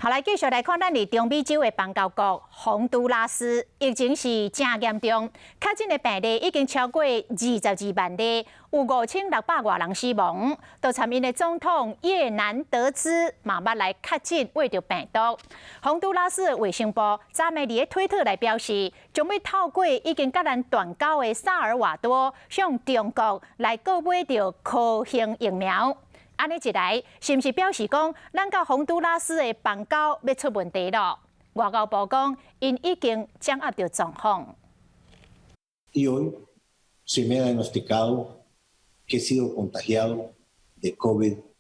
好，來繼續來看咱佇中美洲的邦交國宏都拉斯，疫情是誠嚴重，確診的病例已經超過22萬例，有5600外人死亡。都參𪜶的總統葉南德茲嘛捌來確診秽著病毒。宏都拉斯的衛生部昨暝佇咧推特來表示，將欲透過已經佮咱斷交的薩爾瓦多向中國來購買著科興疫苗。按呢一來，是毋是表示講咱佮宏都拉斯的邦交欲出問題囉？外交部講，𪜶已經掌握著狀況。 Y hoy se me ha diagnosticado que he sido contagiado de COVID-19.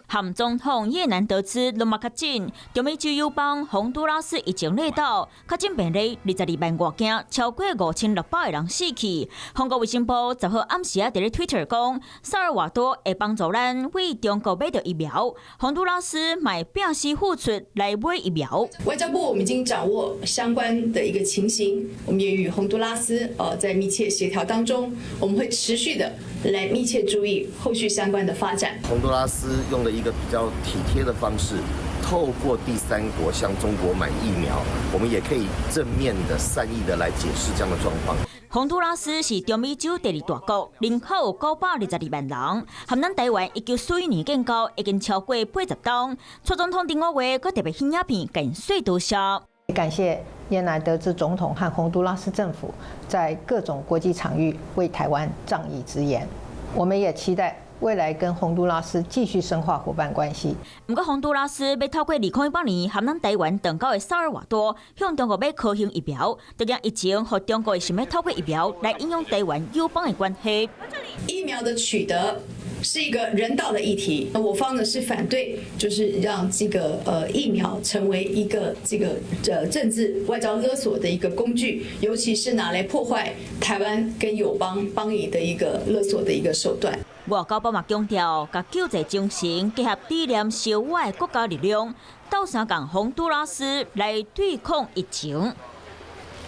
含總統葉南德茲攏嘛確診，中美洲友邦宏都拉斯疫情列島，確診病例22萬外件，超過5600個人死去。法國衛生部10號暗時啊，佇咧 Twitter 講，薩爾瓦多會幫助咱為中國買著疫苗，宏都拉斯嘛會拼死付出來買疫苗。外交部我們已經掌握相關的一個情形，我們也與宏都拉斯在密切協調當中，我們會持續的來密切注意後續相關的發展。宏都拉斯用了一個比較體貼的方式，透過第三國向中國買疫苗，我們也可以正面的善意的來解釋這樣的狀況。宏都拉斯是中美洲第二大國，人口有922萬人，含咱台灣1941年建交已經超過80冬。蔡總統頂個月閣特別翕影片，共𪜶說多謝。感謝葉南德茲總統和宏都拉斯政府在各種國際場域為台灣仗義執言，我們也期待未來跟宏都拉斯繼續深化夥伴關係。毋過，宏都拉斯欲透過2018年含咱台灣斷交的薩爾瓦多向中國買科興疫苗，就驚疫情予中國想欲透過疫苗來影響台灣友邦的關係。疫苗的取得是一個人道的議題，我方呢是反對，就是讓這個疫苗成為一個這個政治外交勒索的一個工具，尤其是拿來破壞台灣跟友邦邦誼的一個勒索的一個手段。外交部嘛強調，共救濟精神結合理念相倚的國家力量，鬥相共宏都拉斯來對抗疫情。